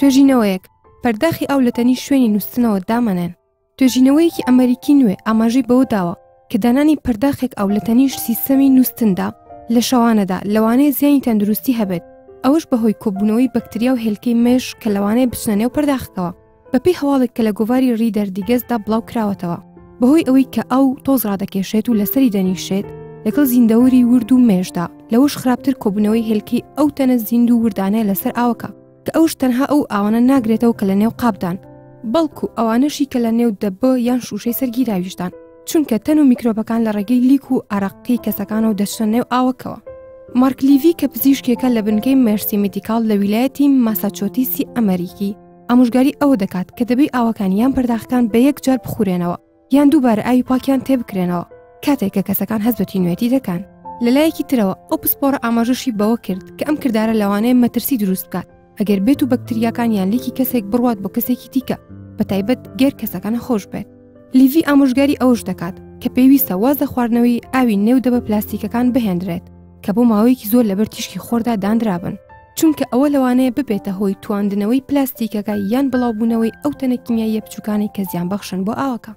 توێژینەوەیەک، پەرداخی ئاو لە تەنیشت شوێنی نووستنەوە دامەنێن. توێژینەوەیەکی ئەمەریکی نوێ ئاماژەی بەوە داوە کە دانانی پەرداخێک ئاو لە تەنیشت سیستەمی نووستندا لە شەوانەدا لەوانەیە زیانی تەندروستی هەبێت، ئەوەش بەهۆی کۆبوونەوەی بەکتریا و هێلکەی مێش کە لەوانەیە بچنە نێو پەرداخەکەوە. بەپێی هەواڵێک کە لە گۆڤاری ڕیدەر دیگەستدا بڵاو کراوەتەوە، بەهۆی ئەوەی کە ئاو تۆز ڕادەکێشێت و لەسەری دەنیشێت لەگەڵ زیندەوەری ورد و مێشدا، لەوەش خراپتر کۆبوونەوەی هێلکەی ئەو تەنە زیندوو وردانەیە لەسەر ئاوەکە، کە ئەوش تەنها ئەو ئاوانە ناگرێتەوە کە لە نێو قاپدان، بەڵکو ئەوانەشی کە لە نێو دەبە یان شووشەی سەرگیراویشدان، چونکە تەن و میکرۆبەکان لە ڕێگەی لیک و ئارەقەی کەسەکانەوە دەچنە نێو ئاوەکەوە. مارک لیڤی کە پزیشکێکە لە بنکەی مێرسی میدیکاڵ لە ویلایەتی ماساچۆتیسی ئەمەریکی، ئامۆژگاری ئەوە دەکات کە دەبێ ئاوەکان یان پەرداخەکان بە یەک جار بخورێنەوە یان دووبارە ئاوی پاکیان تێبکرێنەوە کاتێک کە کەسەکان هەست بە تینوێتی دەکەن. لە لایەکی ترەوە ئەو پسپۆڕە ئاماژەشی بەوە کرد کە ئەم کردارە لەوانەیە مەترسی دروست بکات ئەگەر بێت و بەکتریاکان یان لیکی کەسێک بڕوات بۆ کەسێکی دیکە بە تایبەت گەر کەسەکە نەخۆش بێت. لیڤی ئامۆژگاری ئەوەش دەکات کە پێویستە واز لە خواردنەوەی ئاوی نێو دەبە پلاستیکەکان بهێندرێت کە بۆ ماوەیەکی زۆر لەبەر تیشکی خۆردا دانرابن، چونکە ئەوە لەوانەیە ببێتە هۆی تواندنەوەی پلاستیکەکە یان بڵاوبوونەوەی ئەو تەنە کیمیاییە بچووکانەی کە زیانبەخشن بۆ ئاوەکە.